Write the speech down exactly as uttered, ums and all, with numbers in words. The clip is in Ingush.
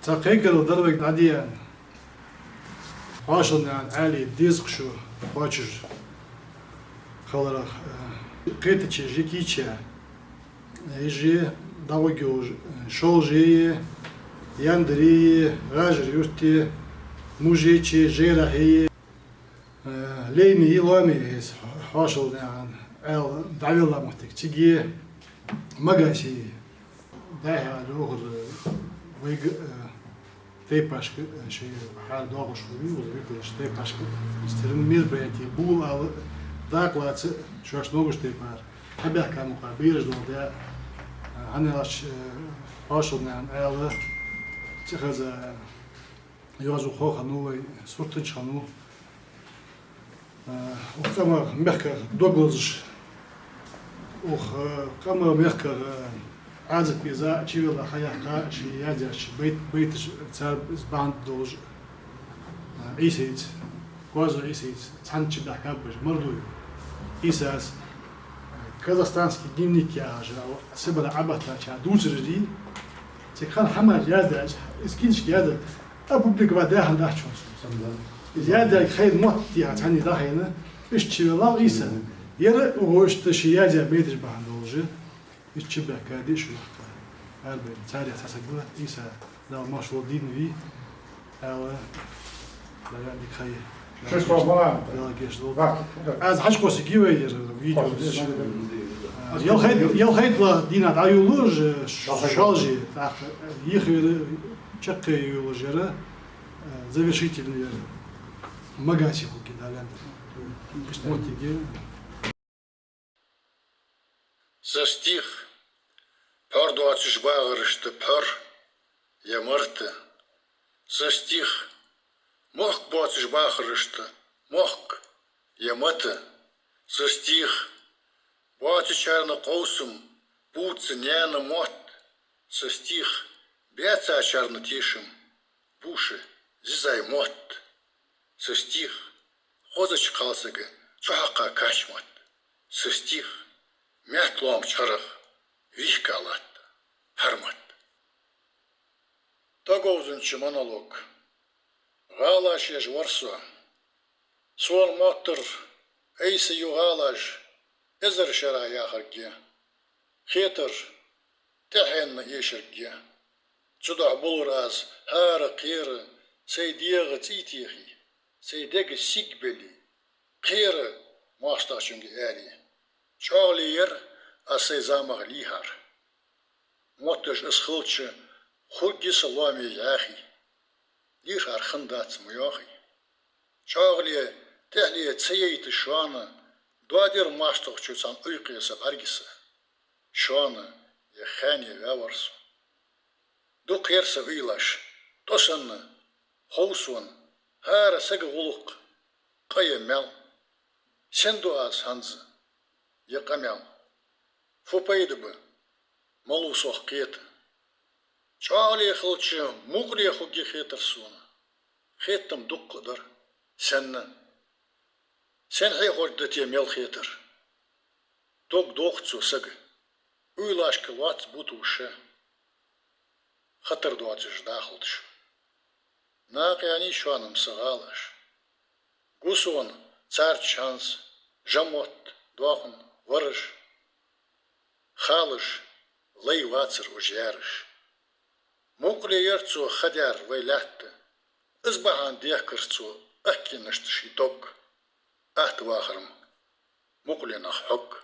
Цхьа кхайкарал дар вайга дӀадеана. Хьошалнаьха Ӏаьлий дезткъа шу кхоачаш хиларах, э, кхетаче, жикийче, э, же дӀагӀоргйолаш, э, Шолжее, Яндаре, ГӀажар-Юрте, Мужече, Жейрахье, э, Лейне, Лоаме, из хьошалнаьха Ӏаьла дӀавелла моттиг, цига Магасе. ДӀахо а духар вайга, э, тайпашка, э, шоай хьал доагӀаш хургья, укхаза викалаш тайпашка, из тира мероприяти бувла ала, дакъа лаца, шоаш могаш тайпара хьабаьхка мукъагӀа бераш дола да, э, хӀана аьлча, э, хьошалнаьха Ӏаьла цӀихеза йоазув хов хиннав вай, суртанча хиннав. Э, укх къаман мехках дог лазаш, укх, э, къаман мехках, э, Ӏазап беза, чувелла хьаяьккха, ший яздаьча байт-, байташ цар из бахьан долаш, э, Ӏийсайца, Коазой Ӏийсайца цхьана чубаьхкаб уж, Мордуев Ӏийсас, э, «Казахстанский дневник» яхаш, Сибре Ӏобахийтача дувцараш дий, цига хинна хӀамаш яздаьд, из книжка яздаьд, опубликовать даь хиннадац шоана. Из яздаьр хайра мотт тӀехьа цхьанне дӀахайна, иштта чувеллав Ӏийса. Ер а укхо иштта ший яздаь байташ бахьан долаш, иштта чубаьхка диъ шу яккха. Арабаьнна царех цхьа саг ва, Ӏийса, Дала моаршал долда, дийна вий, аьла, Дала дика хайя. Ши сто мала. Дала гешт долда. Аз хьажкхосиг вай ер видео. Ялхайт-, ялхайтлагӀа дийнахьа дӀайолалу уж, Шолже, тӀаккха йихвер чаккхе йолалуш яр, э, завершительный яр. Магасе хургья Дала аьнна. Иштта моттиг я. Са стих. Пхьор доацаш бахарашта пхьор е марта. Са стих. Мохк боацаш бахарашта мохк е мата. Са стих. Боацачарна къовсам бувца наьна мотт. Са стих. Баьцачарна тешам буш зизай мотт. Са стих. Хозача кхалсага цу хьакха кач мотт. Са стих. Метта лоамача хьарах вийхка латт хӀара мотт. ТӀаговзанча монолог. ГӀалаш еш вар со. Сона моттар, Ӏийса ю гӀалаш эзар шера яхаргья. Хетар тӀехьенна эшаргья. Цудухьа булар аз хӀара кхера, сай дегӀа цӀий техе, сай дега сиг беле, кхера моастагӀчунга аьле. ЧӀоагӀле яр аз сай замах лийхар. Мотташ из хилча, хургья са лоаме яхе. Лийхар хиннадац ма йоахе. ЧӀоагӀле, тӀехьле ца яйта шоана, доадир моастагӀчо цхьан Ӏуйкъе са бӀаргса. Шоана е хаьне ваь вар со. Дукха яр са уйлаш, тӀо санна, хов сона, хӀара сага гӀулакх къа е маьл. Сен ду аз хӀанз е къамаьл? Фу пайда ба, малув сох кхета? ЧӀоагӀле хилча, мукъале хургья хетар сона. Хетам дукха дар. Сенна? Сен хьехорг да те мел хетар? Дог дохац цо сага. Уйлашка лоац буту ше. Хатар доацаш дахалда шо. Накъаяьннай шоана-м са гӀалаш. Гу сона царца хӀанз жа мотт, доахан вараш. Халаш лай вацар уж яраш. Мукъале яр цо ха даьр вай лаьтта. Из бахьан дехкар цо ахкенашта ший дог. Атта вахар-м мукъале нах хьог.